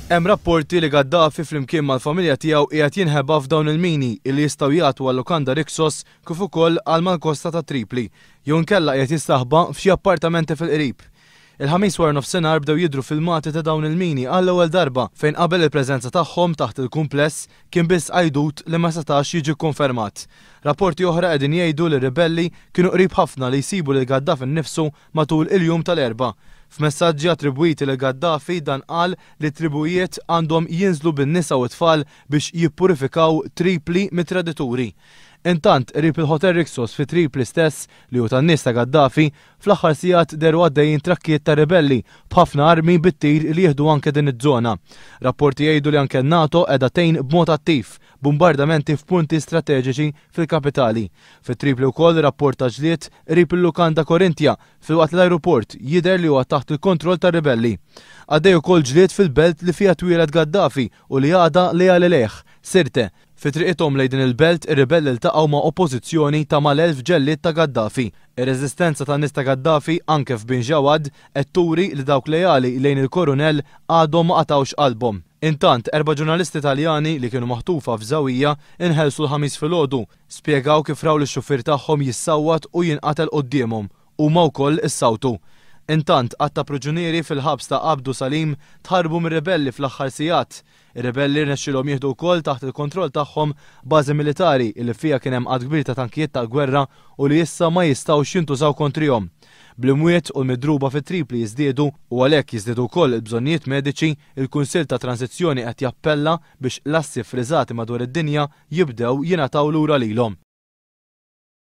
Hemm rapporti li Gaddafi flimkien mal-familja tiegħu qiegħed jinħeba f'dawn il-mini illi jistgħu jagħtu għal-lukanda Rixos kif ukoll għal mal-kosta ta' Tripli, jew inkella qiegħed jistaħba f'xi appartamenti fil-qrib. Il-Ħamis waranofsinhar bdew jidhru filmati ta' dawn il-mini għall-ewwel darba fejn qabel il-preżenza tagħhom taħt il-kumpless kien biss għajdut li ma setax jiġi kkonfermat. Rapporti oħra qegħdin jgħidu li r-ribelli kienu qrib ħafna li jsibu lil Gaddafi nnifsu matul il-jum tal-Erbgħa. F'messaġġi attribwiti lil Gaddafi dan qal li t-tribujiet għandhom jinżlu bin-nisa u t-tfal biex jippurifikaw Tripli mit-tradituri. Intant, qrib il-Hotel Rixos fi Tripli stess, li hu tan-nies ta' Gaddafi, Fl-aħħar sigħat dehru għaddejjin trakkijiet ta' ribelli b'ħafna armi bit-tir li jieħdu anke din iż-żona. Rapporti jgħidu li anke n-NATO qiegħda tgħin b'mod attiv, b'bumbardamenti f'punti strateġiċi fil-kapitali. Fi Tripli wkoll rapport ta' ġlied qrib il-lukanda Corinthia filwaqt li l-ajruport jidher li huwa taħt il-kontroll tar-ribelli. Għaddej ukoll ġlied fil-belt li fiha twieled Gaddafi u li għadha leali lejh, Sirte. Fi triqithom lejn din il-belt, ir-ribelli ltaqgħu ma' oppożizzjoni ta' mal-1,000 ġellied ta' Gaddafi. Ir-reżistenza tan-nies ta' Gaddafi, anke f'Bin Jawad, qed turi li dawk leali lejn il-Korunell għadhom ma qatgħux qalbhom. Intant, erba' ġurnalisti Taljani li kienu maħtufa f'Zawiya inħelsu l-Ħamis filgħodu. Spjegaw kif raw lix-xufier tagħhom jissawwat u jinqatel quddiemhom. Huma wkoll issawtu. Intant, għadd ta' priġunieri fil-ħabs ta' Abdu Salim tħarrbu mir-ribelli fl-aħħar sigħat. Ir-ribelli rnexxielhom jieħdu wkoll taħt il-kontroll tagħhom bażi militari li fiha kien hemm għadd kbir ta' tankijiet tal-gwerra u li issa ma jistgħux jintużaw kontrihom. Bl-imwiet u l-midruba fi Tripli jiżdiedu u għalhekk jiżdiedu wkoll il-bżonnijiet mediċi, il-Kunsill ta' Tranżizzjoni qed jappella biex l-assi ffriżati madwar id-dinja jibdew jingħataw lura lilhom.